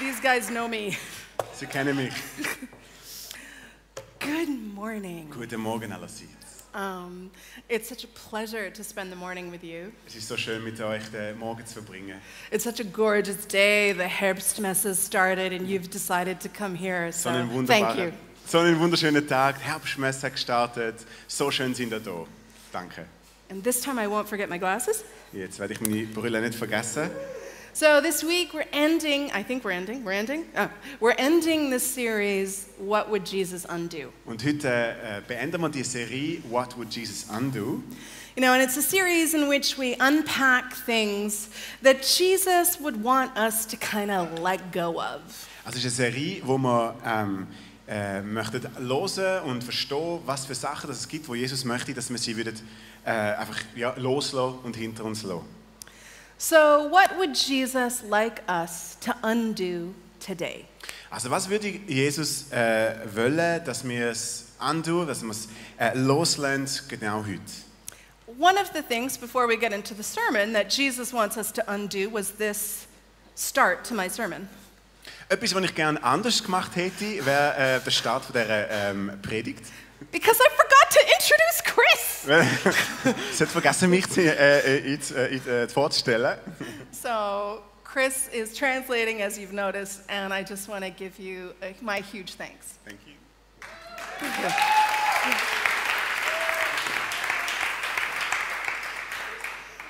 These guys know me. Sie kennen mich. Good morning. Guten Morgen allerseits. It's such a pleasure to spend the morning with you. Es ist so schön, mit euch den Morgen zu verbringen. It's such a gorgeous day. The Herbstmesse has started and you've decided to come here. So thank you. So einen wunderschönen Tag. Die Herbstmesse hat gestartet. So schön sind ihr da. Danke. And this time I won't forget my glasses. Jetzt werde ich meine Brille nicht vergessen. So this week we're ending this series, What Would Jesus Undo? Und heute beenden wir die Serie What Would Jesus Undo? You know, and it's a series in which we unpack things that Jesus would want us to kind of let go of. Also es ist eine Serie, wo wir möchten hören und verstehen, was für Sachen es gibt, wo Jesus möchte, dass wir sie würden, einfach loslassen und hinter uns lassen. So, what would Jesus like us to undo today? Also was würde Jesus wollen, dass wir es undo, dass wir es loslassen, genau heute? One of the things before we get into the sermon that Jesus wants us to undo was this start to my sermon. Etwas, was ich gerne anders gemacht hätte, wäre der Start von dieser Predigt. Because I forgot to introduce Chris. Sie hat vergessen, mich vorzustellen. So, Chris is translating, as you've noticed, and I just want to give you my huge thanks. Thank you.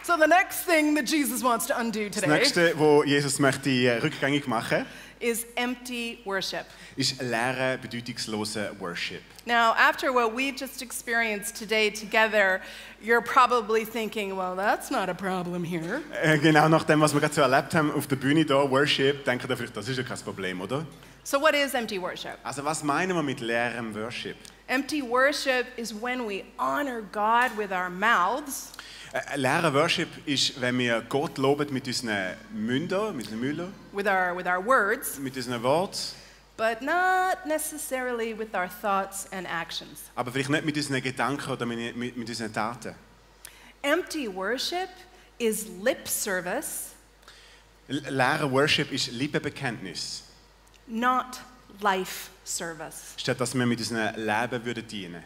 So the next thing that Jesus wants to undo Das today nächste, was Jesus möchte rückgängig machen, is empty worship. ist leere, bedeutungslose Worship. Now, after what we've just experienced today together, you're probably thinking, well, that's not a problem here. Genau nach dem, was wir gerade so erlebt haben auf der Bühne hier, Worship, denken ihr vielleicht, das ist ja kein Problem, oder? So what is empty worship? Also was meinen wir mit leerem Worship? Empty worship is when we honor God with our mouths. Leerer Worship ist, wenn wir Gott loben mit unseren Mündern, mit unseren Müllern, with our words, mit unseren Worten, but not necessarily with our thoughts and actions. aber vielleicht nicht mit unseren Gedanken oder mit unseren Taten. Empty worship is lip service, Leerer Worship ist Lippenbekenntnis, not life service. statt dass wir mit unserem Leben würden dienen.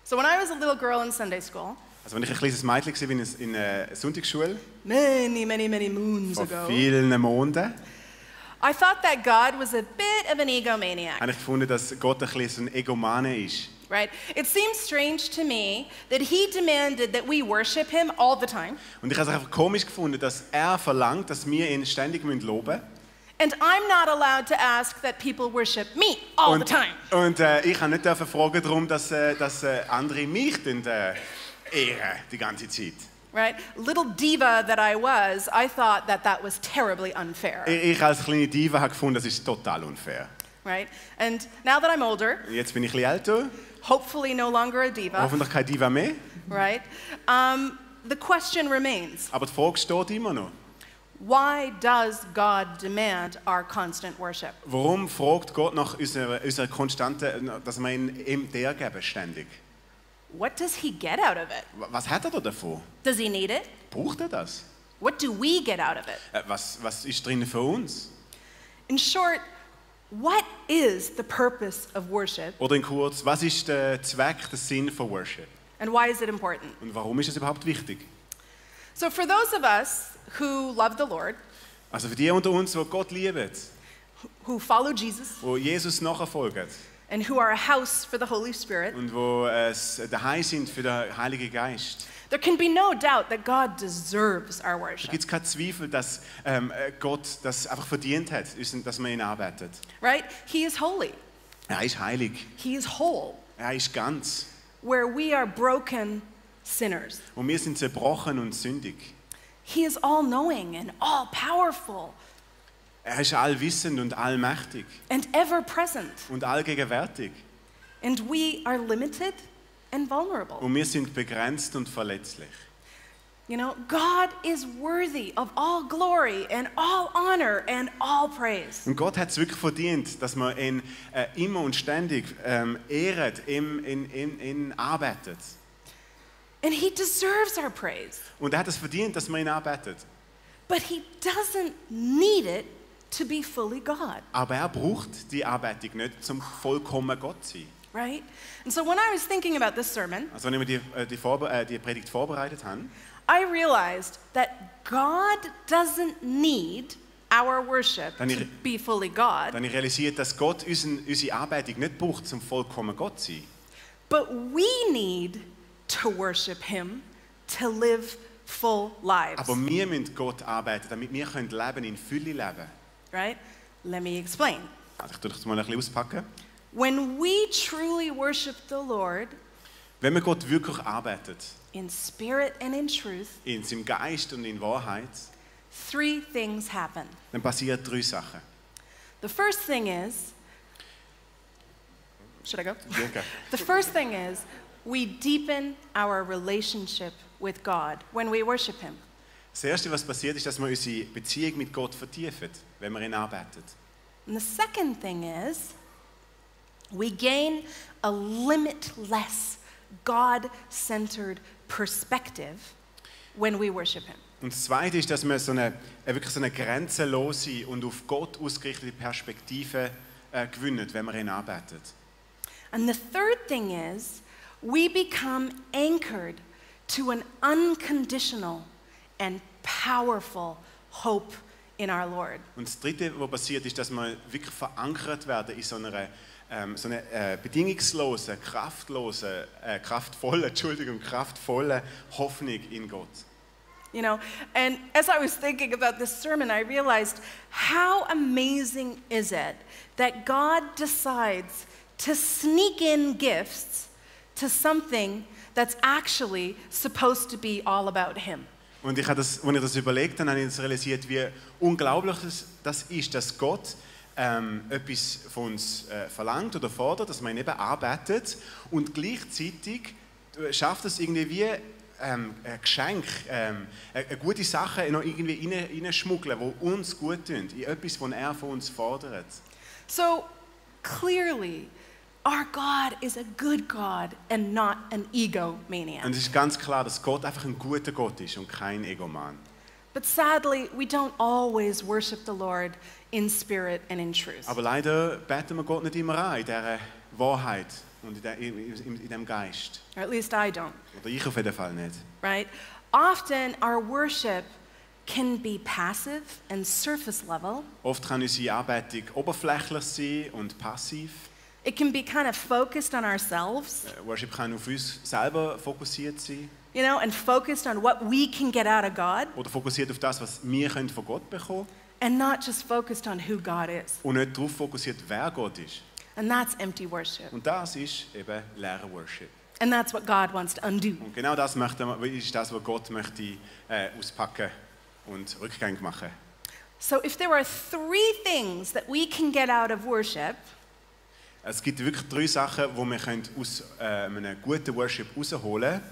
So when I was a little girl in Sunday school, Also wenn ich ein kleines Mädchen war in der Sonntagsschule, many moons vor ago, vielen Monaten, I thought that God was a bit of an egomaniac. habe ich gefunden, dass Gott ein bisschen ein Egomane ist. Right? It seems strange to me that he demanded that we worship him all the time. Und ich habe es einfach komisch gefunden, dass er verlangt, dass wir ihn ständig loben müssen. And I'm not allowed to ask that people worship me all the time. Und ich habe nicht fragen darum, dass andere mich ehren die ganze Zeit. Right? Little diva that I was, I thought that was terribly unfair. Ich als kleine Diva habe gefunden, das ist total unfair. Right? And now that I'm older, Jetzt bin ich ein bisschen älter, hopefully no longer a diva, hoffentlich keine Diva mehr. right? The question remains, Aber die Frage steht immer noch. why does God demand our constant worship? Warum fragt Gott nach unserer konstanten, dass wir ihm der geben ständig? What does he get out of it? Was hat er da davon? Does he need it? Braucht er das? What do we get out of it? Was ist drin für uns? In short, what is the purpose of worship Oder in kurz, was ist der Zweck, der Sinn von Worship? and why is it important? Und warum ist es überhaupt wichtig? So for those of us who love the Lord, Also für die unter uns, die Gott lieben, who follow Jesus, die Jesus nachfolgen and who are a house for the Holy Spirit, und die daheim sind für den Heiligen Geist, there can be no doubt that God deserves our da worship, gibt es keinen Zweifel, dass Gott das einfach verdient hat, dass man ihn arbeitet. right? He is holy. Er ist heilig, He is whole, er ist ganz. where we are broken sinners. Und wir sind zerbrochen und sündig. He is all-knowing and all-powerful Er ist allwissend und allmächtig and ever-present. und allgegenwärtig. And we are limited and vulnerable. Und wir sind begrenzt und verletzlich. You know, God is worthy of all glory and all honor and all praise. Und Gott hat es wirklich verdient, dass man ihn immer und ständig ehrt, ihn arbeitet. And he deserves our praise. Und er hat es verdient, dass man ihn arbeitet. But he doesn't need it to be fully God. Aber er braucht die Anbetung nicht, zum vollkommen Gott zu sein. Right? And so when I was thinking about this sermon, Also wenn ich mir die Predigt vorbereitet habe, I realized that God doesn't need our worship Dann to ich- be fully God, dann habe ich realisiert, dass Gott unsere Anbetung nicht braucht, zum vollkommen Gott zu sein. but we need to worship Him to live full lives. Aber wir müssen Gott arbeiten, damit wir leben in Fülle leben. Right? Let me explain. Also ich tue das mal ein bisschen auspacken. When we truly worship the Lord Wenn man Gott wirklich arbeitet, in spirit and in truth, in seinem Geist und in Wahrheit, 3 things happen. dann passieren 3 Sachen. The first thing is, should I go? Ja, okay. The first thing is, we deepen our relationship with God when we worship Him. Das Erste, was passiert, ist, dass wir unsere Beziehung mit Gott vertiefen, wenn wir ihn arbeiten. And the second thing is, we gain a limitless, God-centered perspective when we worship Him. Und das Zweite ist, dass wir wirklich so eine grenzenlose und auf Gott ausgerichtete Perspektive gewinnen, wenn wir ihn arbeiten. And the third thing is, we become anchored to an unconditional and powerful hope in our Lord. Und das Dritte, was passiert, ist, dass wir wirklich verankert werden in so einer bedingungslosen, kraftvolle Hoffnung in Gott. You know, and as I was thinking about this sermon, I realized how amazing is it that God decides to sneak in gifts to something that's actually supposed to be all about Him. Und als ich das überlegt habe, habe ich realisiert, wie unglaublich das ist, dass Gott etwas von uns verlangt oder fordert, dass man ihn eben arbeitet und gleichzeitig schafft es irgendwie wie ein Geschenk, eine gute Sache noch irgendwie reinschmuggeln, die uns gut tun, in etwas, was er von uns fordert. So clearly, our God is a good God and not an egomaniac. Und es ist ganz klar, dass Gott einfach ein guter Gott ist und kein Egoman. But sadly, we don't always worship the Lord in spirit and in truth. Aber leider beten wir Gott nicht immer an, in dieser Wahrheit und in diesem Geist. Or at least I don't, Oder ich auf jeden Fall nicht. right? Often our worship can be passive and surface level. Oft kann unsere Anbetung oberflächlich sein und passiv. It can be kind of focused on ourselves, Worship kann auf uns selber fokussiert sein. you know, and focused on what we can get out of God, Oder fokussiert auf das, was wir von Gott bekommen können. and not just focused on who God is. Und nicht darauf fokussiert, wer Gott ist. And that's empty worship. Und das ist eben Leerer Worship. And that's what God wants to undo. Und genau das ist das, was Gott möchte auspacken und rückgängig machen. So if there are 3 things that we can get out of worship, Es gibt wirklich 3 Sachen, die wir aus einem guten Worship herausholen können.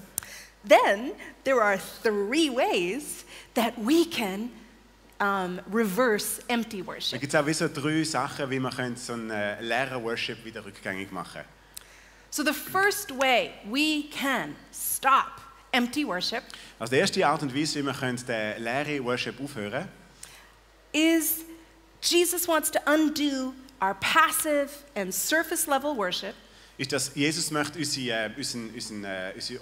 then there are 3 ways that we can reverse empty Da worship. gibt es auch wie so 3 Sachen, wie wir so einen Leerer Worship wieder rückgängig machen können. So the first way we can stop empty worship Also die erste Art und Weise, wie wir den leeren Worship aufhören können, is Jesus wants to undo our passive and surface level worship ist, dass Jesus möchte unsere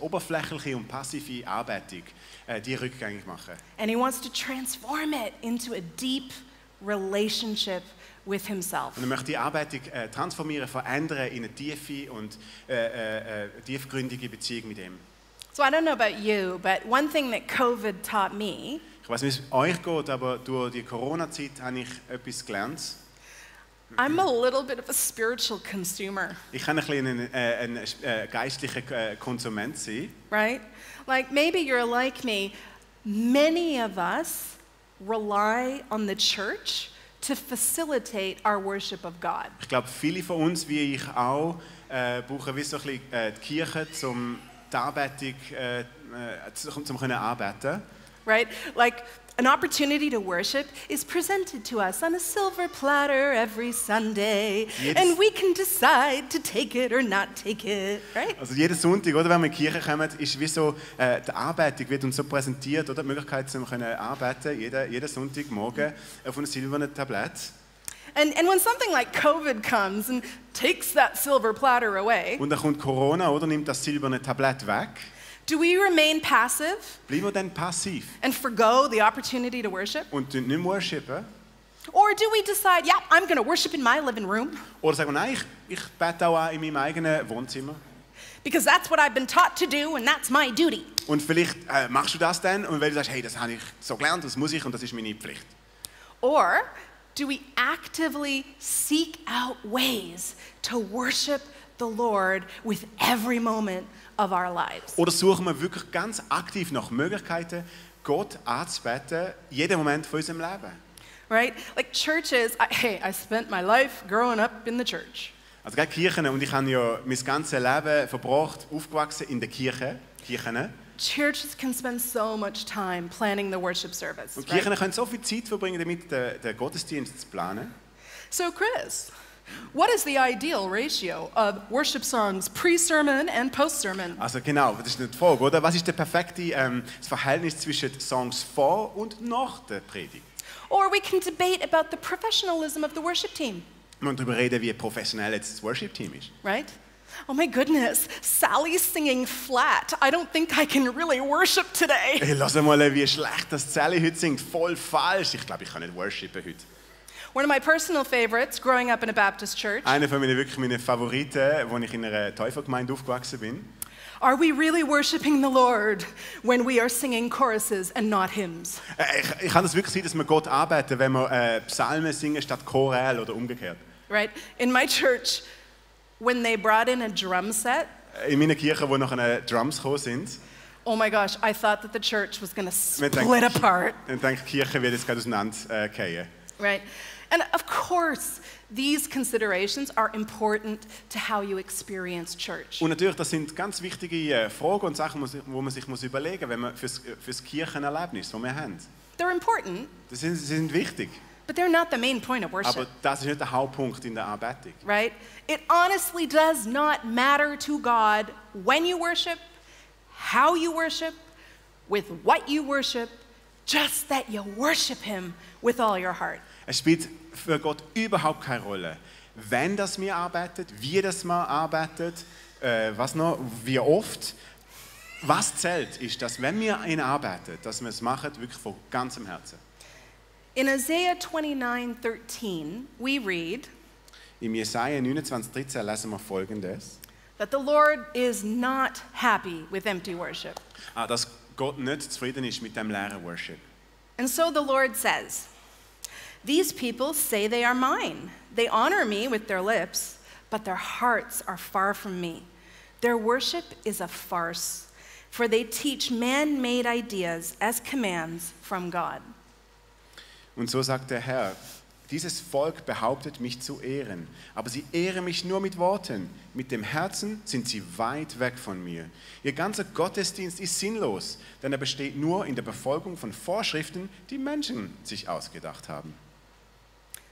oberflächliche und passive Anbetung die rückgängig machen. and he wants to transform it into a deep relationship with himself. Und er möchte die Anbetung transformieren, verändern in eine tiefe und tiefgründige Beziehung mit ihm. So I don't know about you, but one thing that COVID taught me Ich weiß nicht, wie es euch geht, aber durch die Corona-Zeit habe ich etwas gelernt. I'm a little bit of a spiritual consumer, Ich kann ein bisschen ein geistlicher Konsument sein. right? Like maybe you're like me. Many of us rely on the church to facilitate our worship of God. Ich glaube, viele von uns, wie ich auch, brauchen wie so ein bisschen die Kirche, um die Anbetung zum können anbeten. Right? Like An opportunity to worship is presented to us on a silver platter every Sunday, and we can decide to take it or not take it, right? Also jeden Sonntag, oder, wenn wir in die Kirche kommen, ist wie so, die Anbetung wird uns so präsentiert, oder die Möglichkeit, zu arbeiten, jeden Sonntagmorgen auf einem silbernen Tablett. And when something like COVID comes and takes that silver platter away, Und dann kommt Corona, oder, nimmt das silberne Tablett weg. do we remain passive Bleiben wir dann passiv and forgo the opportunity to worship? und nicht mehr worshipen? Or do we decide, yeah, I'm going to worship in my living room Oder sagen wir, nein, ich bete auch in meinem eigenen Wohnzimmer. because that's what I've been taught to do and that's my duty? Und vielleicht machst du das dann und weil du sagst, hey, das habe ich so gelernt, das muss ich und das ist meine Pflicht. Or do we actively seek out ways to worship the Lord with every moment of our lives? Oder suchen wir wirklich ganz aktiv nach Möglichkeiten, Gott anzubeten, jeden Moment von unserem Leben. Right? Like churches, I spent my life growing up in the church. Also gerade Kirchen, und ich habe ja mein ganzes Leben verbracht, aufgewachsen in der Kirchen. Churches can spend so much time planning the worship service. Und Right? Kirchen können so viel Zeit verbringen, damit den Gottesdienst zu planen. So Chris, what is the ideal ratio of worship songs pre-sermon and post-sermon? Also genau, das ist nicht die Frage, oder? Was ist das Verhältnis zwischen Songs vor und nach der Predigt? Or we can debate about the professionalism of the worship team, Und darüber reden, wie professionell jetzt das Worship-Team ist. right? Oh my goodness, Sally's singing flat. I don't think I can really worship today. Hey, lass mal, wie schlecht das Sally heute singt. Voll falsch. Ich glaube, ich kann nicht worshipen heute. One of my personal favorites, growing up in a Baptist church, Einer von meinen Favoriten, als ich in einer Täufergemeinde aufgewachsen bin. are we really worshiping the Lord when we are singing choruses and not hymns? Ich kann das wirklich sein, dass wir Gott anbeten, wenn wir Psalmen singen statt Choral oder umgekehrt. Right? In my church, when they brought in a drum set, In meiner Kirche, wo nachher Drums gekommen sind, oh my gosh, I thought that the church was going to Man denkt- split apart. dann denke ich, die Kirche wird jetzt gerade auseinanderfallen. Right? And of course, these considerations are important to how you experience church. Und natürlich, das sind ganz wichtige Fragen und Sachen, wo man sich überlegen muss, wenn man fürs Kirchenerlebnis, das wir haben. They're important, Sie sind wichtig, but they're not the main point of aber worship. das ist nicht der Hauptpunkt in der Anbetung. Right? It honestly does not matter to God when you worship, how you worship, with what you worship, just that you worship Him with all your heart. Es spielt für Gott überhaupt keine Rolle, wenn das wir arbeitet, wie das wir arbeitet, was noch, wie oft. Was zählt, ist, dass wenn wir ihn arbeiten, dass wir es machen wirklich von ganzem Herzen. In Isaiah 29:13, we read Im Jesaja 29,13 lesen wir Folgendes: that the Lord is not happy with empty worship. Dass Gott nicht zufrieden ist mit dem leeren Worship. And so the Lord says, "These people say they are mine. They honor me with their lips, but their hearts are far from me. Their worship is a farce, for they teach man-made ideas as commands from God." Und so sagt der Herr: Dieses Volk behauptet, mich zu ehren, aber sie ehren mich nur mit Worten. Mit dem Herzen sind sie weit weg von mir. Ihr ganzer Gottesdienst ist sinnlos, denn er besteht nur in der Befolgung von Vorschriften, die Menschen sich ausgedacht haben.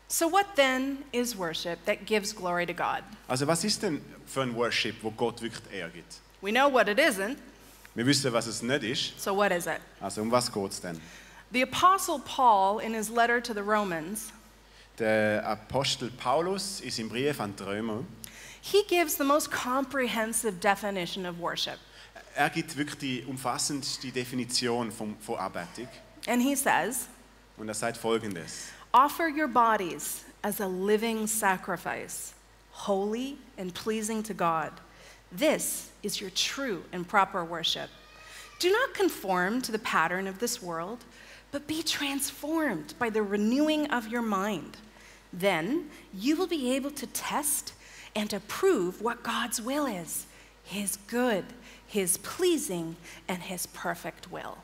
So what then is worship that gives glory to God? Also was ist denn für ein Worship, wo Gott wirklich die Ehre gibt? We know what it isn't, Wir wissen, was es nicht ist. so what is it? Also um was geht es denn? The Apostle Paul, in his letter to the Romans, Der Apostel Paulus ist im Brief an die Römer. he gives the most comprehensive definition of worship. Er gibt wirklich die umfassendste Definition von Anbetung. And he says, Und er sagt Folgendes: "Offer your bodies as a living sacrifice, holy and pleasing to God. This is your true and proper worship. Do not conform to the pattern of this world, but be transformed by the renewing of your mind. Then you will be able to test and approve what God's will is, His good, His pleasing, and His perfect will."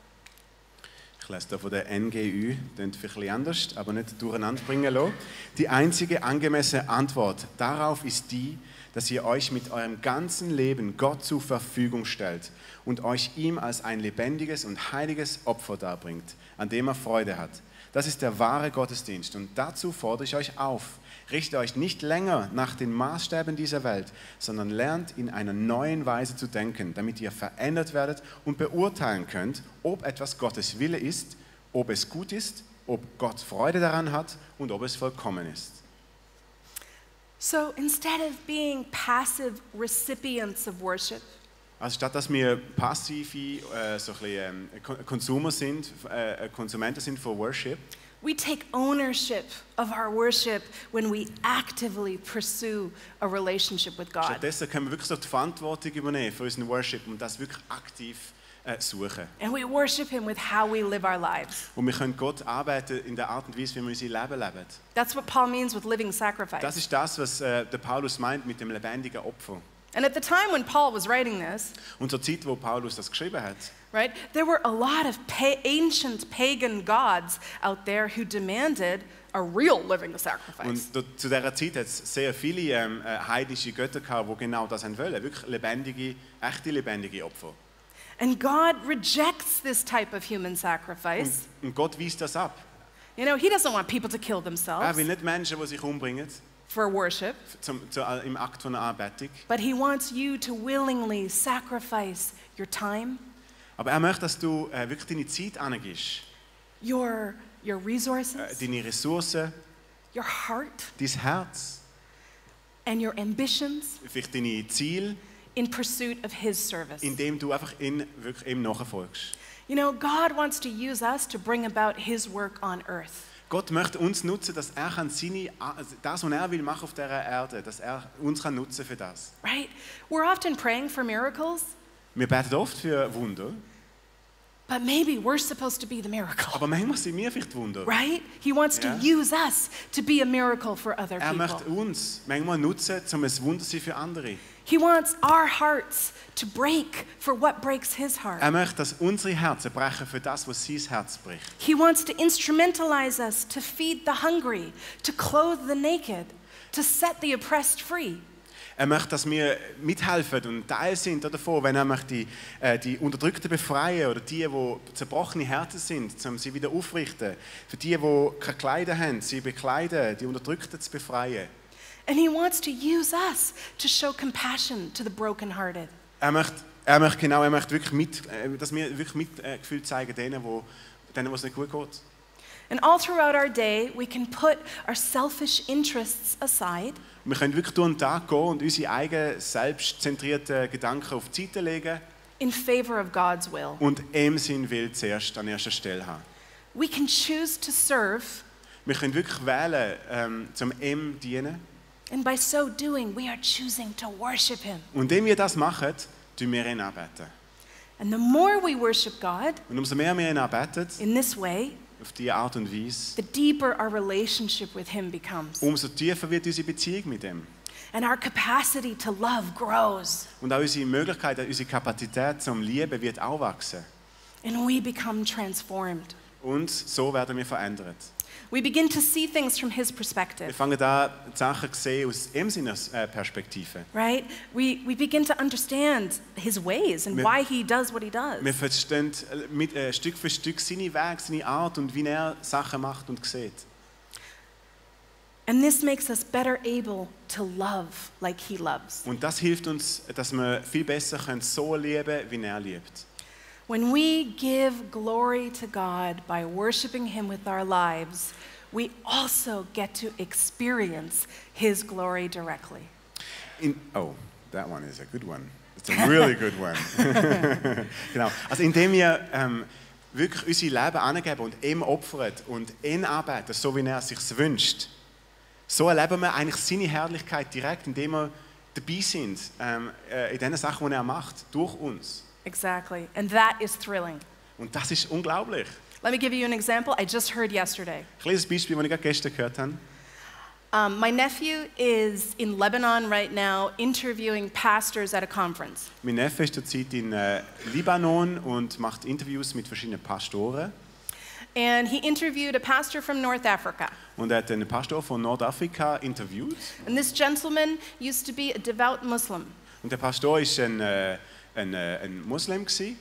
Ich lese da von der NGÜ, klingt vielleicht ein bisschen anders, aber nicht durcheinander bringen lassen. Die einzige angemessene Antwort darauf ist die, dass ihr euch mit eurem ganzen Leben Gott zur Verfügung stellt und euch ihm als ein lebendiges und heiliges Opfer darbringt, an dem er Freude hat. Das ist der wahre Gottesdienst und dazu fordere ich euch auf. Richtet euch nicht länger nach den Maßstäben dieser Welt, sondern lernt in einer neuen Weise zu denken, damit ihr verändert werdet und beurteilen könnt, ob etwas Gottes Wille ist, ob es gut ist, ob Gott Freude daran hat und ob es vollkommen ist. So instead of being passive recipients of worship, Also statt dass wir passive Konsumenten sind von Worship, we take ownership of our worship when we actively pursue a relationship with God. stattdessen können wir wirklich so die Verantwortung übernehmen für unseren Worship und das wirklich aktiv suchen. And we worship Him with how we live our lives. Und wir können Gott arbeiten in der Art und Weise, wie wir unser Leben leben. That's what Paul means with living sacrifice. Das ist das, was der Paulus meint mit dem lebendigen Opfer. And at the time when Paul was writing this, Und zur Zeit, wo Paulus das geschrieben hat, right, there were a lot of ancient pagan gods out there who demanded a real living sacrifice. und zu dieser Zeit hat es sehr viele heidnische Götter gehabt, die genau das haben wollen, wirklich lebendige, echte lebendige Opfer. And God rejects this type of human sacrifice. Und Gott weist das ab. You know, He doesn't want people to kill Er themselves will nicht Menschen, die sich umbringen, for worship, im Akt von einer Anbetung. but He wants you to willingly sacrifice your time, Aber er möchte, dass du wirklich deine Zeit angibst, your resources, deine Ressourcen, your heart, dein Herz, and your ambitions vielleicht deine Ziele, in pursuit of His service. indem du einfach wirklich ihm nachfolgst. You know, God wants to use us to bring about His work on earth. Gott möchte uns nutzen, dass er das, was er will machen auf dieser Erde, dass er uns kann nutzen für das. Right? We're often praying for miracles, Wir beten oft für Wunder, but maybe we're supposed to be the miracle. aber manchmal sind wir vielleicht Wunder. Right? He wants to Ja. use us to be a miracle for other Er möchte people. uns manchmal nutzen, um ein Wunder zu sein für andere. He wants our hearts to break for what breaks His heart. Er möchte, dass unsere Herzen brechen für das, was sein Herz bricht. He wants to instrumentalize us to feed the hungry, to clothe the naked, to set the oppressed free. Er möchte, dass wir mithelfen und Teil sind davon, wenn er möchte die Unterdrückten befreien oder die zerbrochene Herzen sind, um sie wieder aufrichten. Für die keine Kleider haben, sie bekleiden, die Unterdrückten zu befreien. And He wants to use us to show compassion to the brokenhearted. Er möchte wirklich dass wir wirklich Mitgefühl zeigen denen, wo es nicht gut geht. And all throughout our day, we can put our selfish interests aside Und wir können wirklich durch den Tag gehen und unsere eigenen selbstzentrierten Gedanken auf die Seite legen in favor of God's will. und ihm seinen Willen zuerst an erster Stelle haben. We can choose to serve, Wir können wirklich wählen, zum ihm dienen. and by so doing, we are choosing to worship Him. Und indem wir das machen, tun wir ihn anbeten. And the more we worship God Und umso mehr wir ihn anbeten, in this way, auf diese Art und Weise, the deeper our relationship with Him becomes. umso tiefer wird unsere Beziehung mit ihm. And our capacity to love grows. Und auch unsere Möglichkeit, unsere Kapazität zum Lieben wird auch wachsen. And we become transformed. Und so werden wir verändert. We begin to see things from His Wir perspective, fangen an, die Sachen zu sehen aus ihm seiner Perspektive. right? We begin to understand His ways and Wir- why He does what He does. Wir verstehen Stück für Stück seine Wege, seine Art und wie er Sachen macht und sieht. And this makes us better able to love like He loves. Und das hilft uns, dass wir viel besser so lieben können, wie er liebt. When we give glory to God by worshiping Him with our lives, we also get to experience His glory directly. Oh, that one is a good one. It's a really good one. Genau. Also indem wir wirklich unser Leben angeben und ihm opfern und ihn anbeten, so wie er es sich wünscht, so erleben wir eigentlich seine Herrlichkeit direkt, indem wir dabei sind in den Sachen, die er macht, durch uns. Exactly. And that is thrilling. Und das ist unglaublich. Let me give you an example I just heard yesterday. Ein kleines Beispiel, das ich gerade gestern gehört habe. My nephew is in Lebanon right now interviewing pastors at a conference. Mein Neffe ist zurzeit in Libanon und macht Interviews mit verschiedenen Pastoren. And he interviewed a pastor from North Africa. Und er hat einen Pastor von Nordafrika interviewt. And this gentleman used to be a devout Muslim. Und der Pastor war ein Muslim gewesen.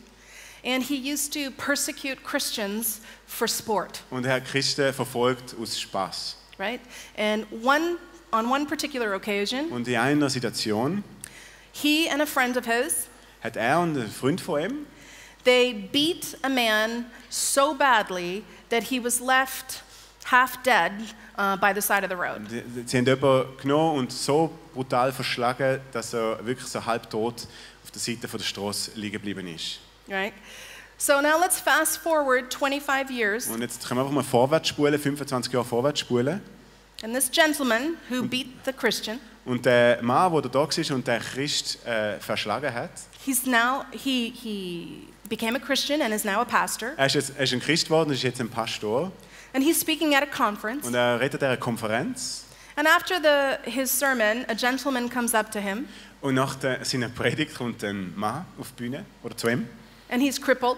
And he used to persecute Christians for sport, Und er hat Christen verfolgt aus Spaß. right? And on one particular occasion, Und in einer Situation he and a friend of his, hat er und ein Freund von ihm, they beat a man so badly that he was left half dead by the side of the road. sie haben jemanden genommen und so brutal verschlagen, dass er wirklich so halbtot auf der Seite der Straße liegen geblieben ist. Right? So now let's fast forward 25 years. Und jetzt können wir einfach mal vorwärts spulen, 25 Jahre vorwärts spulen. And this gentleman who beat the Christian, Und der Mann, der da war und der Christ verschlagen hat, he became a Christian and is now a pastor. er ist ein Christ geworden und ist jetzt ein Pastor. And he's speaking at a conference. Und er redet an einer Konferenz. And after his sermon, a gentleman comes up to him. Und nach seiner Predigt kommt ein Mann auf die Bühne, oder zu ihm. And he's crippled.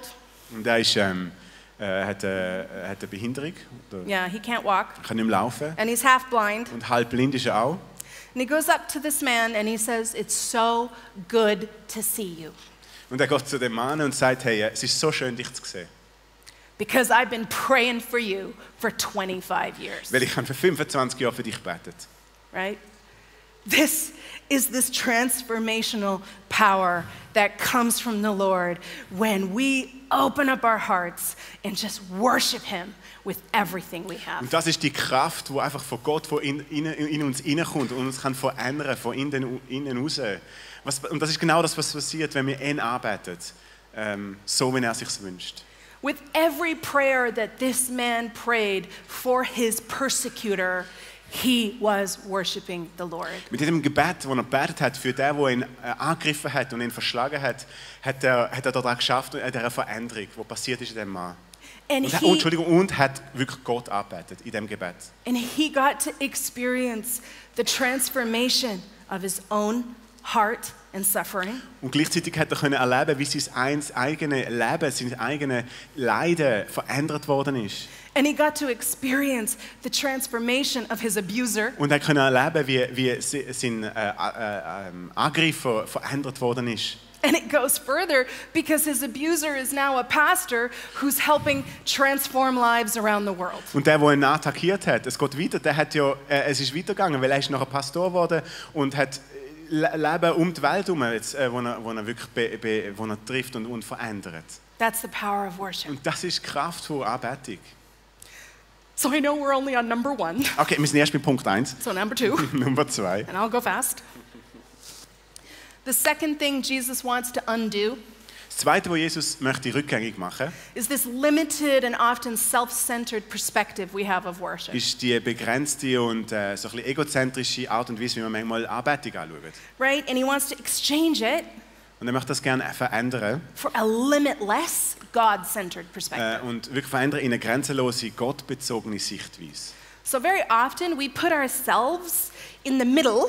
Und er ist, hat eine Behinderung. Oder Yeah, he can't walk. kann nicht mehr laufen. And he's half blind. Und halb blind ist er auch. And he goes up to this man and he says, "It's so good to see you. Und er geht zu dem Mann und sagt, hey, es ist so schön, dich zu sehen. Because I've been praying for you for 25 years." Weil ich habe für 25 Jahre für dich gebetet. Right? This is this transformational power that comes from the Lord when we open up our hearts and just worship Him with everything we have. Und das ist die Kraft, die einfach von Gott in uns hineinkommt und uns kann verändern, von innen raus. Und das ist genau das, was passiert, wenn wir ihn anbeten, so wie er sich wünscht. With every prayer that this man prayed for his persecutor, he was worshiping the Lord. Mit diesem Gebet, das er gebetet hat, für den, der ihn angegriffen hat und ihn verschlagen hat, hat er daran geschafft, an dieser Veränderung, die passiert ist in diesem Mann. Und hat wirklich Gott angebetet in diesem Gebet. And he got to experience the transformation of his own heart and suffering. Und gleichzeitig hat er erleben, wie sein eigenes Leben, sein eigenes Leiden verändert worden ist. And he got to experience the transformation of his abuser. Und er konnte erleben, wie sein Angreifer verändert worden ist. And it goes further because his abuser is now a pastor who's helping transform lives around the world. Und der ihn attackiert hat, es geht weiter, es ist weitergegangen, weil er ist nachher Pastor geworden und hat Leben um die Welt herum, wo er wirklich wo er trifft und verändert. That's the power of worship. Und das ist die Kraft von Anbetung. So I know we're only on number 1. Okay, wir sind erst bei Punkt 1. So number 2. Nummer 2. And I'll go fast. The second thing Jesus wants to undo Das Zweite, was Jesus möchte rückgängig machen, is this limited and often self-centered perspective we have of worship. ist die begrenzte und so ein bisschen egozentrische Art und Weise, wie man manchmal Anbetung anschaut. Right? And he wants to exchange it Und er möchte das gerne verändern for a limitless, God-centered perspective. und wirklich verändern in eine grenzenlose, gottbezogene Sichtweise. So very often we put ourselves in the middle,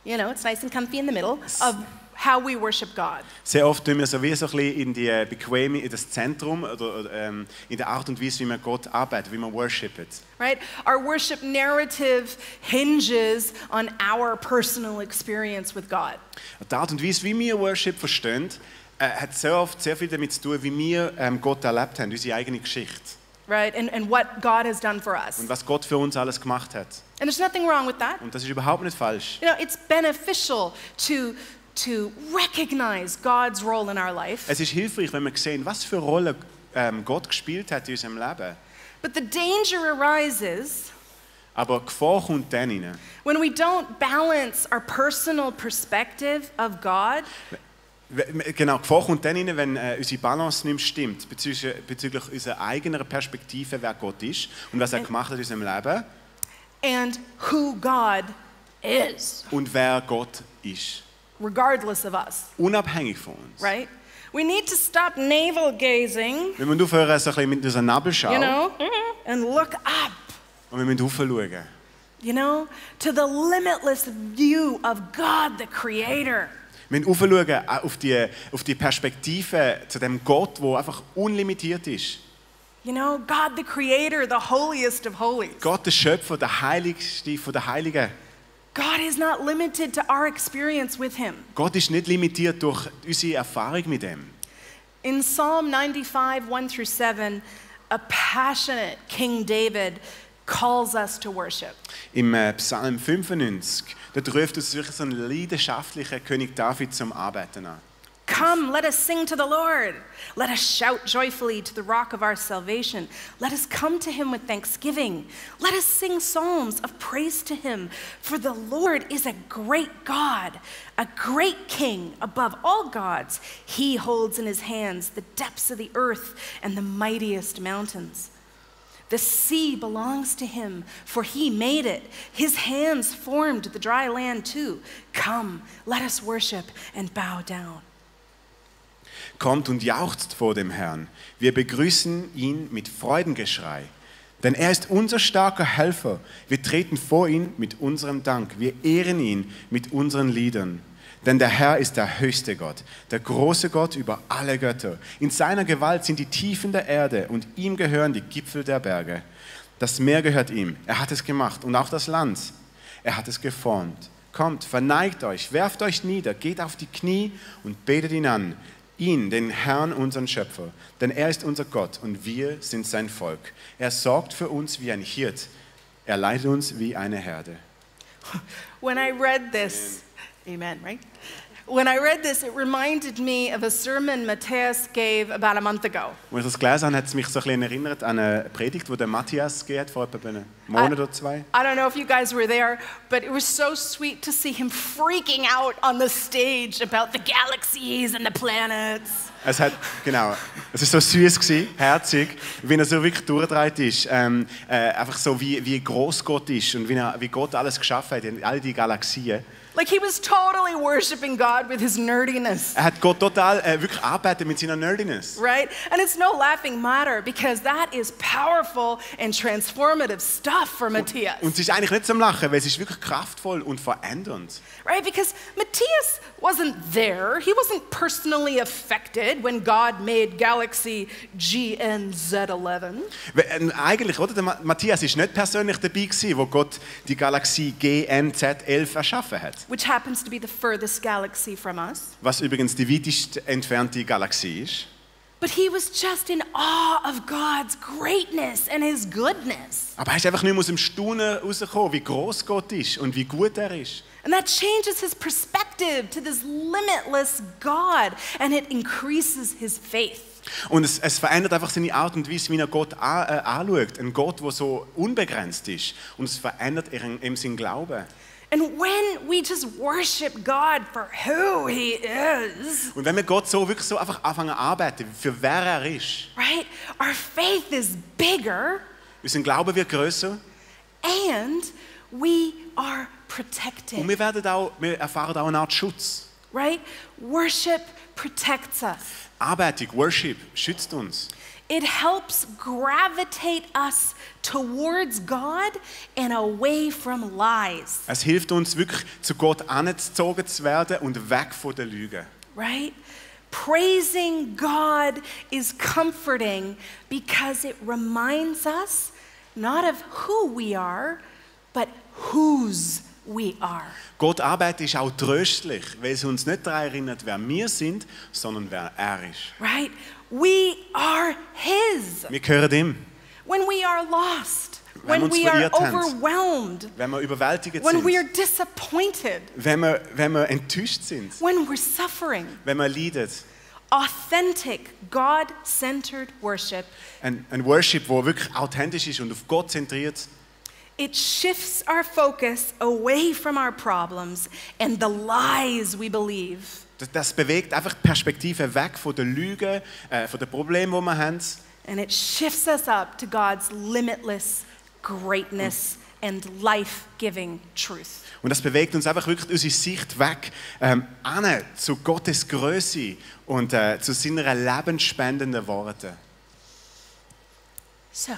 you know, it's nice and comfy in the middle, of how we worship God. Sehr oft tun wir so wie so ein bisschen in die Bequeme, in das Zentrum oder in der Art und Weise, wie wir Gott arbeitet, wie wir worshipen. Right? Our worship narrative hinges on our personal experience with God. Die Art und Weise, wie wir Worship verstehen, hat sehr oft sehr viel damit zu tun, wie wir Gott erlebt haben, unsere eigene Geschichte. Right? And what God has done for us. Und was Gott für uns alles gemacht hat. And there's nothing wrong with that. Und das ist überhaupt nicht falsch. You know, it's beneficial to recognize God's role in our life. Es ist hilfreich, wenn wir sehen, was für eine Rolle Gott gespielt hat in unserem Leben. But the danger arises Aber Gefahr kommt dann rein. when we don't balance our personal perspective of God Genau, Gefahr kommt dann rein, wenn unsere Balance nicht mehr stimmt bezüglich unserer eigenen Perspektive, wer Gott ist und was er gemacht hat in unserem Leben. and who God is, Und wer Gott ist. regardless of us, Unabhängig von uns. right? We need to stop navel gazing, Wir müssen aufhören, so ein bisschen mit unserem Nabel schauen. you know, and look up, Und wir müssen aufschauen. you know, to the limitless view of God, the Creator. Wir müssen aufschauen auf die Perspektive zu dem Gott, der einfach unlimitiert ist. You know, God the Creator, the holiest of holies. Gott, der Schöpfer, der Heiligste von der Heiligen. God is not limited to our experience with Him. Gott ist nicht limitiert durch unsere Erfahrung mit ihm. In Psalm 95, 1 through 7, a passionate King David calls us to worship. Im Psalm 95, dort ruft uns wirklich so ein leidenschaftlicher König David zum Arbeiten an. Come, let us sing to the Lord. Let us shout joyfully to the rock of our salvation. Let us come to Him with thanksgiving. Let us sing psalms of praise to Him. For the Lord is a great God, a great King above all gods. He holds in His hands the depths of the earth and the mightiest mountains. The sea belongs to Him, for He made it. His hands formed the dry land too. Come, let us worship and bow down. Kommt und jauchzt vor dem Herrn. Wir begrüßen ihn mit Freudengeschrei. Denn er ist unser starker Helfer. Wir treten vor ihn mit unserem Dank. Wir ehren ihn mit unseren Liedern. Denn der Herr ist der höchste Gott, der große Gott über alle Götter. In seiner Gewalt sind die Tiefen der Erde und ihm gehören die Gipfel der Berge. Das Meer gehört ihm. Er hat es gemacht und auch das Land. Er hat es geformt. Kommt, verneigt euch, werft euch nieder, geht auf die Knie und betet ihn an. Ihn, den Herrn, unseren Schöpfer, denn er ist unser Gott und wir sind sein Volk. Er sorgt für uns wie ein Hirt, er leitet uns wie eine Herde. When I read this, amen, right? When I read this, it reminded me of a sermon Matthias gave about a month ago. Als ich das gelesen habe, hat es mich so ein bisschen erinnert an eine Predigt, die der Matthias gegeben hat, vor etwa einem Monat oder zwei. I don't know if you guys were there, but it was so sweet to see him freaking out on the stage about the galaxies and the planets. Es war so süß gewesen, herzig, wie er so wirklich durchgedreht ist. Einfach so, wie groß Gott ist und wie Gott alles geschaffen hat, all die Galaxien. Like he was totally worshiping God with his nerdiness. Er hat Gott total wirklich arbeitet mit seiner Nerdiness. Right? And it's no laughing matter because that is powerful and transformative stuff for Matthias. Und es ist eigentlich nicht zum Lachen, weil es ist wirklich kraftvoll und verändernd. Right? Because Matthias wasn't there. He wasn't personally affected when God made galaxy GNZ11. Eigentlich, oder? Der Matthias ist nicht persönlich dabei gewesen, wo Gott die Galaxie GNZ11 erschaffen hat. Which happens to be the furthest galaxy from us. Was übrigens die weitest entfernte Galaxie ist. But he was just in awe of God's greatness and His goodness. Aber er ist einfach nicht mehr aus dem Staunen rausgekommen, wie groß Gott ist und wie gut er ist. And that changes his perspective to this limitless God, and it increases his faith. Und es verändert einfach seine Art und Weise, wie er Gott anschaut. Ein Gott, der so unbegrenzt ist. Und es verändert ihm seinen Glauben. And when we just worship God for who He is, und wenn wir Gott so wirklich so einfach anfangen zu arbeiten, für wer er ist, right? Our faith is bigger, unser Glaube wird größer and we are protected. und wir erfahren auch eine Art Schutz. Right? Worship protects us. Arbeitung, Worship schützt uns. It helps gravitate us towards God and away from lies. Es hilft uns wirklich, zu Gott angezogen zu werden und weg von der Lüge. Right? Praising God is comforting because it reminds us not of who we are, but whose we are. Gott Arbeit ist auch tröstlich, weil es uns nicht daran erinnert, wer wir sind, sondern wer er ist. Right? We are His. Wir gehören ihm. When we are lost, Wenn when wir uns we are verirrt haben, overwhelmed, wenn wir überwältigt when sind, we are disappointed, wenn wir enttäuscht sind, when we're suffering. wenn wir leiden. Authentic, God-centered worship. Ein Worship, der wirklich authentisch ist und auf Gott zentriert. It shifts our focus away from our problems and the lies we believe. Das bewegt einfach die Perspektive weg von den Lügen, von den Problemen, die wir haben. And it shifts us up to God's limitless greatness and life-giving truth. Und das bewegt uns einfach wirklich unsere Sicht weg zu Gottes Größe und zu seiner lebensspendenden Worte. So,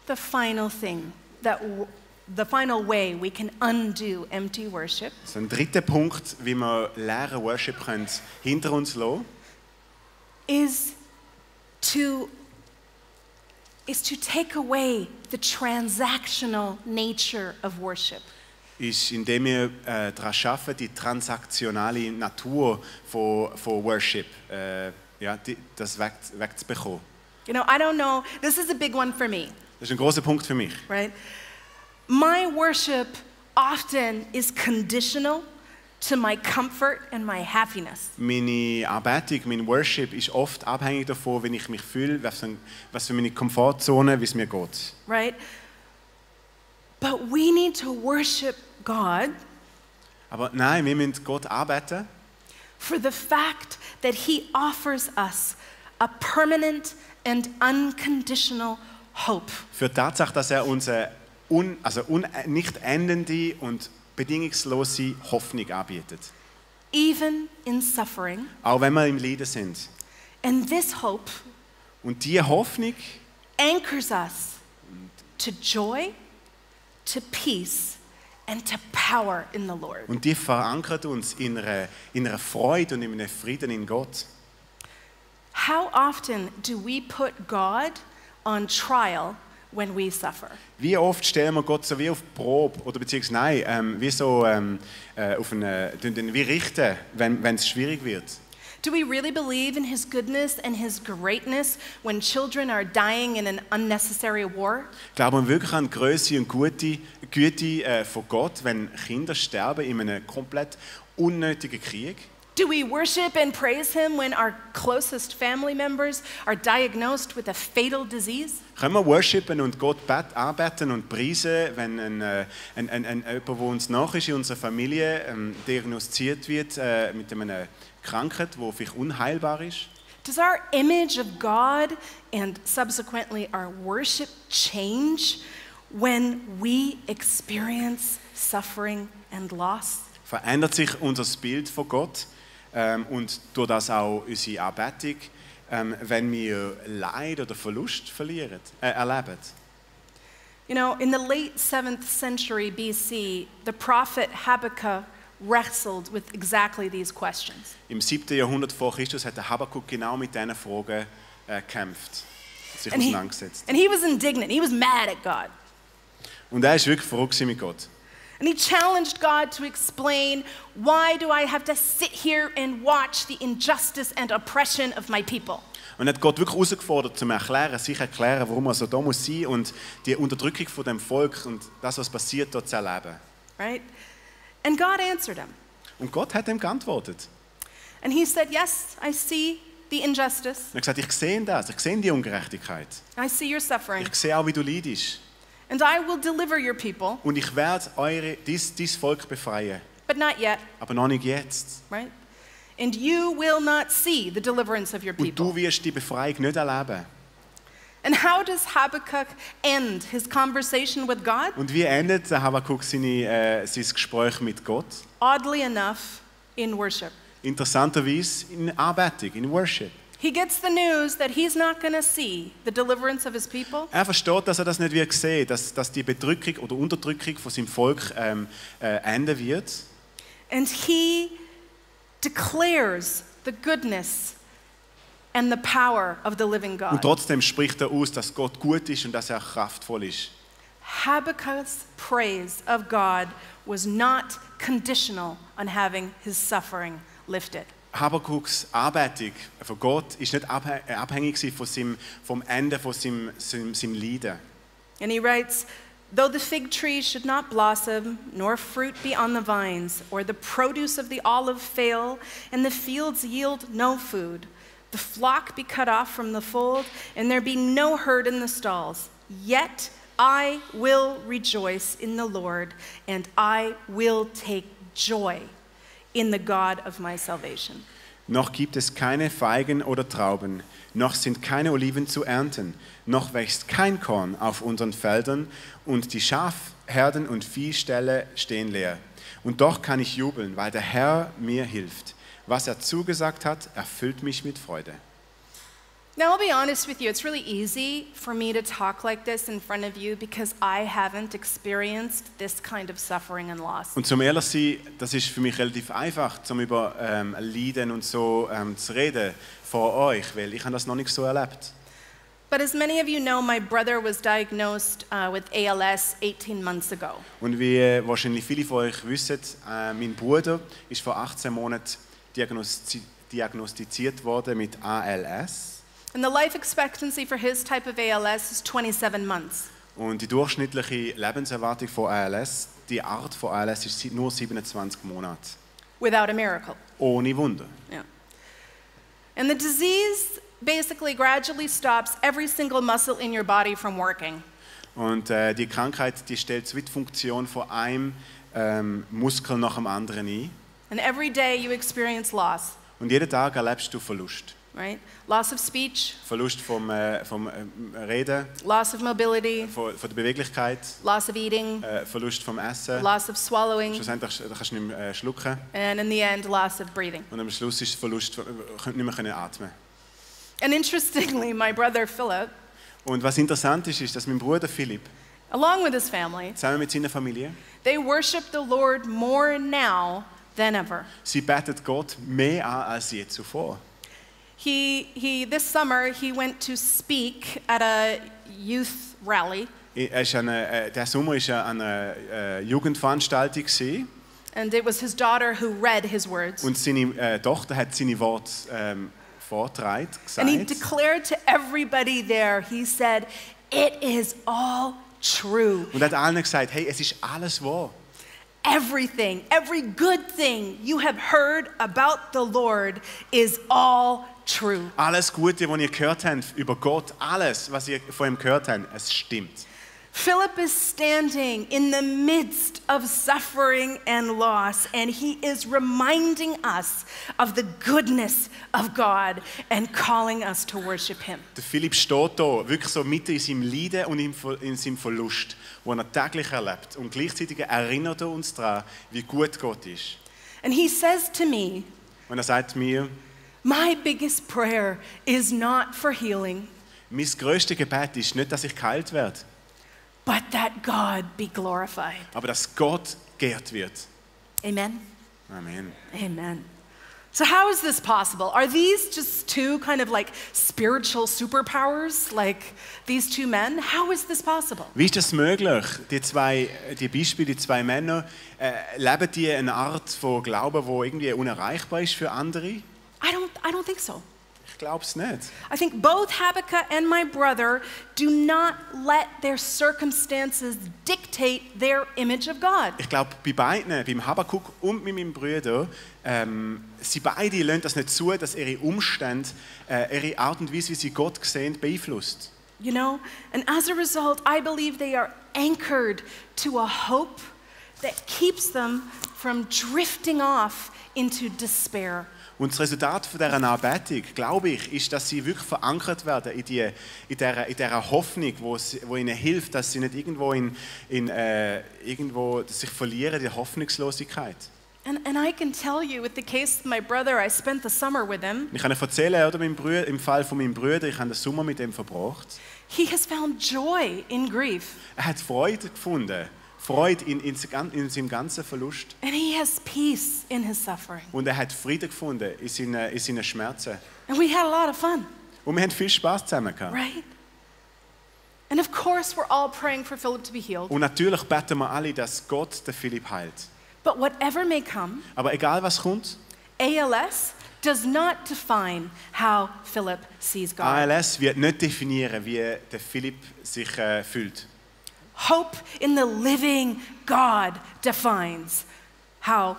the final thing, the final way we can undo empty worship So ein dritter Punkt, wie wir leeren Worship können hinter uns lassen, is to is to take away the transactional nature of worship. Ist, indem wir daran arbeiten, die transaktionale Natur von Worship das wegzubekommen. You know, I don't know, this is a big one for me, Das ist ein großer Punkt für mich. right? My worship often is conditional to my comfort and my happiness. Meine Anbetung, mein Worship ist oft abhängig davon, wie ich mich fühle, was für meine Komfortzone, wie es mir geht. Right? But we need to worship God Aber nein, wir müssen Gott anbeten, for the fact that He offers us a permanent and unconditional hope. für die Tatsache, dass er uns eine nicht endende und bedingungslose Hoffnung anbietet. Even in suffering. Auch wenn wir im Leiden sind. And this hope Und diese Hoffnung anchors us to joy, to peace, and to power in the Lord. Und die verankert uns in einer Freude und in einem Frieden in Gott. How often do we put God on trial when we suffer? Wie oft stellen wir Gott so wie auf die Probe oder beziehungsweise wie so wie richten, wenn es schwierig wird. Do we really believe in His goodness and His greatness when children are dying in an unnecessary war? Glauben wir wirklich an die Größe und Güte von Gott, wenn Kinder sterben in einem komplett unnötigen Krieg? Do we worship and praise Him when our closest family members are diagnosed with a fatal disease? Können wir worshipen und Gott anbeten und preisen, wenn jemand, der uns nach ist in unserer Familie, diagnostiziert wird mit einer Krankheit, die vielleicht unheilbar ist? Does our image of God and subsequently our worship change when we experience suffering and loss? Verändert sich unser Bild von Gott und durch das auch unsere Anbetung, wenn wir Leid oder Verlust erleben? You know, in the late 7th century BC, the prophet Habakkuk wrestled with exactly these questions. Im 7. Jahrhundert vor Christus hat der Habakuk genau mit diesen Fragen gekämpft, sich And auseinandergesetzt. he was indignant. He was mad at God. Und er ist wirklich verrückt mit Gott. And he challenged God to explain, why do I have to sit here and watch the injustice and oppression of my people? Und er hat Gott wirklich herausgefordert, sich erklären, warum er so da muss sein und die Unterdrückung von dem Volk und das, was passiert, dort zu erleben. Right? And God answered him. Und Gott hat ihm geantwortet. And he said, yes, I see the injustice. Er hat gesagt, ich sehe das, ich sehe die Ungerechtigkeit. I see your suffering. Ich sehe auch, wie du leidest. And I will deliver your people, Und ich werde dein Volk befreien. but not yet. Aber noch nicht jetzt. Right? And you will not see the deliverance of your Und du people. wirst die Befreiung nicht erleben. And how does Habakkuk end his conversation with God? Und wie endet der Habakuk sein Gespräch mit Gott? Oddly enough, in worship. Interessanterweise in Anbetung, in Worship. He gets the news that he's not going to see the deliverance of his people. Er versteht, dass er das nicht wird sehen, dass die Bedrückung oder Unterdrückung von seinem Volk enden wird. And he declares the goodness and the power of the living Und God. trotzdem spricht er aus, dass Gott gut ist und dass er kraftvoll ist. Habakkuk's praise of God was not conditional on having his suffering lifted. Habakuks Anbetung von Gott ist nicht abhängig vom Ende von seinem Leiden. And he writes, though the fig tree should not blossom, nor fruit be on the vines, or the produce of the olive fail, and the fields yield no food, the flock be cut off from the fold, and there be no herd in the stalls, yet I will rejoice in the Lord, and I will take joy in the God of my salvation. Noch gibt es keine Feigen oder Trauben, noch sind keine Oliven zu ernten, noch wächst kein Korn auf unseren Feldern und die Schafherden und Viehställe stehen leer. Und doch kann ich jubeln, weil der Herr mir hilft. Was er zugesagt hat, erfüllt mich mit Freude. Now, I'll be honest with you, it's really easy for me to talk like this in front of you because I haven't experienced this kind of suffering and loss. Und zum ehrlich sein, das ist für mich relativ einfach, über Leiden und so zu reden vor euch, weil ich habe das noch nicht so erlebt. But as many of you know, my brother was diagnosed with ALS 18 months ago. Und wie wahrscheinlich viele von euch wissen, mein Bruder ist vor 18 Monaten diagnostiziert worden mit ALS. And the life expectancy for his type of ALS is 27 months. Und die durchschnittliche Lebenserwartung von ALS, die Art von ALS, ist nur 27 Monate. Without a miracle. Ohne Wunder. Yeah. And the disease basically gradually stops every single muscle in your body from working. Und die Krankheit, die stellt die Funktion von einem Muskel nach dem anderen ein. And every day you experience loss. Und jeden Tag erlebst du Verlust. Right? Loss of speech, Verlust vom Reden, loss of mobility, von der Beweglichkeit, loss of eating, Verlust vom Essen. loss of swallowing, Schlussendlich kannst du nicht mehr schlucken. and in the end, loss of breathing. Und am Schluss ist Verlust, nicht mehr atmen. And interestingly, my brother Philip, Und was interessant ist, ist, dass mein Bruder Philipp along with his family, zusammen mit seiner Familie, they worship the Lord more now than ever. sie betet Gott mehr an als je zuvor. This summer, he went to speak at a youth rally, Der Sommer war an einer Jugendveranstaltung gewesen, and it was his daughter who read his words. und seine Tochter hat seine Worte vorgetragen, And he gesagt. declared to everybody there, he said, "It is all true. Und hat allen gesagt, hey, es ist alles wahr. Everything, every good thing you have heard about the Lord is all true." Alles Gute, was ihr gehört habt über Gott, alles, was ihr von ihm gehört habt, es stimmt. Philip is standing in the midst of suffering and loss, and he is reminding us of the goodness of God and calling us to worship him. Der Philipp steht da, wirklich so mitten in seinem Leiden und in seinem Verlust, den er täglich erlebt. Und gleichzeitig erinnert er uns daran, wie gut Gott ist. And he says to me, Und er sagt mir, "My biggest prayer is not for healing, mein grösstes Gebet ist nicht, dass ich geheilt werde, but that God be glorified." aber dass Gott geehrt wird. Amen. Amen. Amen. So how is this possible? Are these just two kind of like spiritual superpowers, like these two men? How is this possible? Wie ist das möglich? Die Beispiele, die zwei Männer, leben die eine Art von Glauben, wo irgendwie unerreichbar ist für andere? I don't think so. Ich glaube es nicht. I think both Habakkuk and my brother do not let their circumstances dictate their image of God. Ich glaube, bei beiden, beim Habakkuk und mit meinem Bruder, sie beide lassen das nicht zu, dass ihre Umstände, ihre Art und Weise, wie sie Gott sehen, beeinflusst. You know? And as a result, I believe they are anchored to a hope that keeps them from drifting off into despair. Und das Resultat von dieser Anbetung, glaube ich, ist, dass sie wirklich verankert werden in dieser Hoffnung, wo ihnen hilft, dass sie nicht irgendwo sich verlieren in der Hoffnungslosigkeit. And I can tell you, with the case of my brother, I spent the summer with him. Ich kann euch erzählen, oder im Fall von meinem Bruder, ich habe den Sommer mit ihm verbracht. He has found joy in grief. Er hat Freude gefunden, Freude in seinem ganzen Verlust. And he has peace in his suffering. Und er hat Frieden gefunden in seinen Schmerzen. And we had a lot of fun, Und wir haben viel Spaß zusammen gehabt. right? And of course, we're all praying for Philip to be healed. Und natürlich beten wir alle, dass Gott den Philipp heilt. But whatever may come, Aber egal was kommt, ALS does not define how Philip sees God. ALS wird nicht definieren, wie der Philipp sich fühlt. Hope in the living God defines how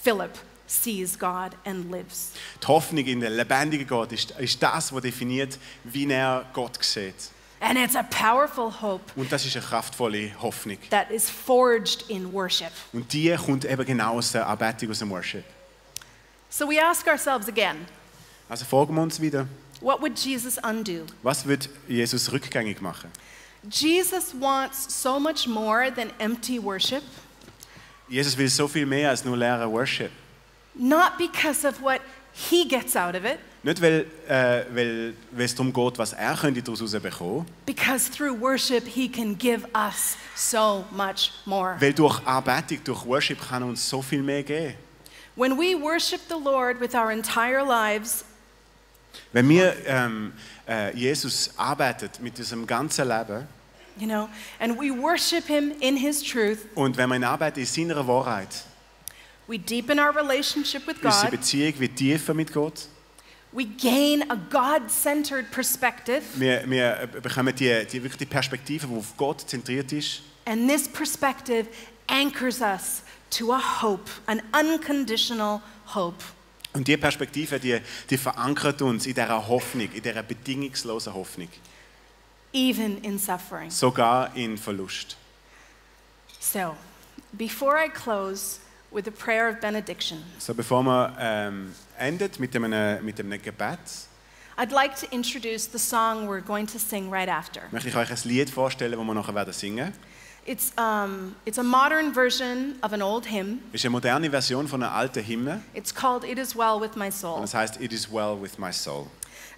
Philip sees God and lives. Die Hoffnung in den lebendigen Gott ist das, was definiert, wie er Gott sieht. And it's a powerful hope Und das ist eine kraftvolle Hoffnung. that is forged in worship. Und die kommt eben genau aus der Anbetung, aus dem Worship. So we ask ourselves again, Also fragen wir uns wieder, what would Jesus undo? was wird Jesus rückgängig machen? Jesus wants so much more than empty worship, Jesus will so viel mehr als nur leerer Worship. not because of what he gets out of it, Nicht, weil es darum geht, was er könnte daraus bekommen, because through worship he can give us so much more. weil durch Anbetung, durch Worship kann er uns so viel mehr geben. When we worship the Lord with our entire lives, Wenn wir Jesus arbeiten mit unserem ganzen Leben, you know, and we worship him in his truth, und wenn wir ihn arbeiten in seiner Wahrheit, we deepen our relationship with unsere God. Beziehung wird tiefer mit Gott. We gain a God-centered perspective. Wir bekommen wirklich die Perspektive, die auf Gott zentriert ist. And this perspective anchors us to a hope, an unconditional hope. Und diese Perspektive, die verankert uns in dieser Hoffnung, in dieser bedingungslosen Hoffnung. Even in suffering. Sogar in Verlust. So, before I close with a prayer of benediction, So, bevor wir endet mit einem Gebet, I'd like to introduce the song we're going to sing right after. möchte ich euch ein Lied vorstellen, das wir nachher werden singen. It's a modern version of an old hymn. Es ist eine moderne Version von einer alten Hymne. It's called It Is Well With My Und Soul. es heißt It Is Well With My Soul.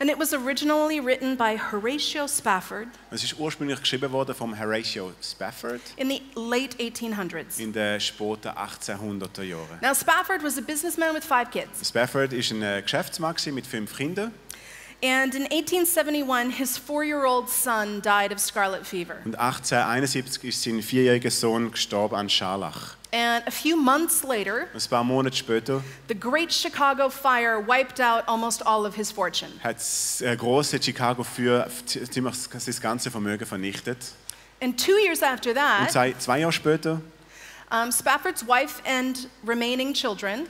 And it was originally written by Horatio Spafford Es ist ursprünglich geschrieben worden von Horatio Spafford in the late 1800s. in den späten 1800er Jahren. Now, Spafford was a businessman with 5 kids. Spafford ist ein Geschäftsmann mit 5 Kindern. And in 1871, his 4-year-old son died of scarlet fever. Und 1871 ist sein 4-jähriger Sohn gestorben an Scharlach. And a few months later, Ein paar Monate später the Great Chicago Fire wiped out almost all of his fortune. hat das große Chicago Feuer ziemlich sein ganzes Vermögen vernichtet. And 2 years after Und that, 2 Jahre später Spafford's wife and remaining children,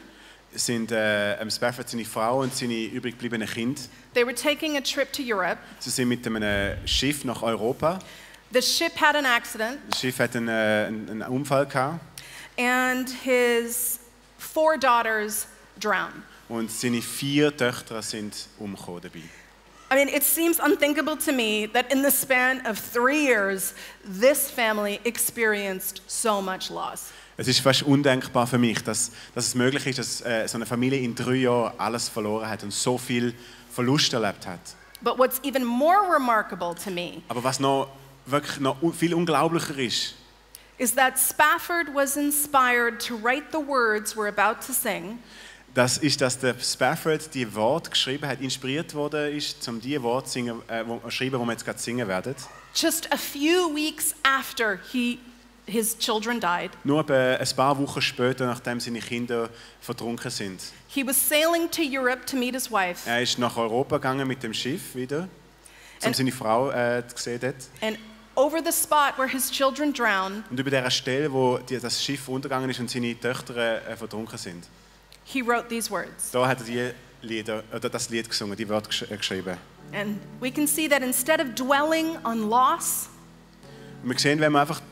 sind Spafford, seine Frau und seine übrig gebliebenen Kinder, they were taking a trip to Europe. sie sind mit einem Schiff nach Europa. The ship had an accident, Das Schiff hat einen Unfall gehabt and his 4 daughters drowned. und seine 4 Töchter sind umgekommen dabei. I mean, it seems unthinkable to me that in the span of 3 years, this family experienced so much loss. Es ist fast undenkbar für mich, dass es möglich ist, dass so eine Familie in 3 Jahren alles verloren hat und so viel Verlust erlebt hat. But what's even more remarkable to me Aber was wirklich noch viel unglaublicher ist, is that Spafford was inspired to write the words we're about to sing das ist, dass der Spafford die Worte geschrieben hat, inspiriert worden ist, um die Worte zu schreiben, die wir jetzt gerade singen werden. just a few weeks after his children died. Nur etwa ein paar Wochen später, nachdem seine Kinder vertrunken sind. He was sailing to Europe to meet his wife. Er ist nach Europa gegangen mit dem Schiff wieder, um And- seine Frau zu sehen dort. And over the spot where his children drowned, Und über dieser Stelle, wo das Schiff untergegangen ist und seine Töchter vertrunken sind, he wrote these words. da hat er das Lied gesungen, die Worte geschrieben. And we can see that instead of dwelling on loss, Und wir sehen, wenn wir einfach,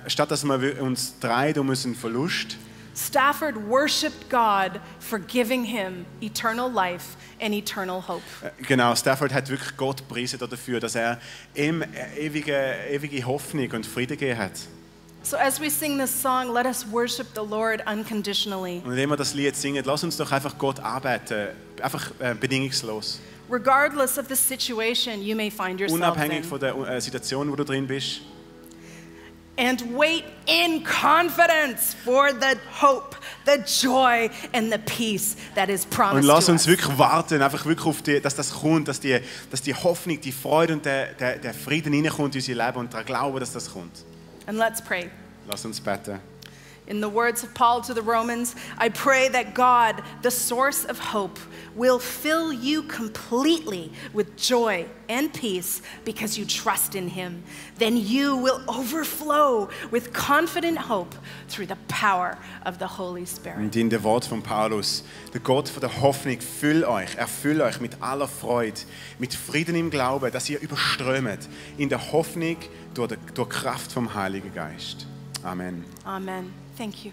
statt dass wir uns dreht um unseren Verlust, Spafford worshipped God for giving him eternal life and eternal hope. genau, Stafford hat wirklich Gott gepriesen dafür, dass er ihm ewige Hoffnung und Frieden gegeben hat. So as we sing this song, let us worship the Lord unconditionally, Und indem wir das Lied singen, lass uns doch einfach Gott arbeiten, einfach bedingungslos. regardless of the situation you may find yourself Unabhängig in. von der Situation, wo du drin bist. And wait in confidence for the hope, the joy and the peace that is Und promised lass to uns us. wirklich warten, einfach wirklich auf dass das kommt, dass die Hoffnung, die Freude und der Frieden hineinkommt in unser Leben und daran glauben, dass das kommt. And let's pray. Lass uns beten. In the words of Paul to the Romans, I pray that God, the source of hope, will fill you completely with joy and peace because you trust in him. Then you will overflow with confident hope through the power of the Holy Spirit. Und in dem Wort von Paulus, der Gott von der Hoffnung, erfüll euch mit aller Freude, mit Frieden im Glauben, dass ihr überströmt, in der Hoffnung durch Kraft vom Heiligen Geist. Amen. Amen. Thank you.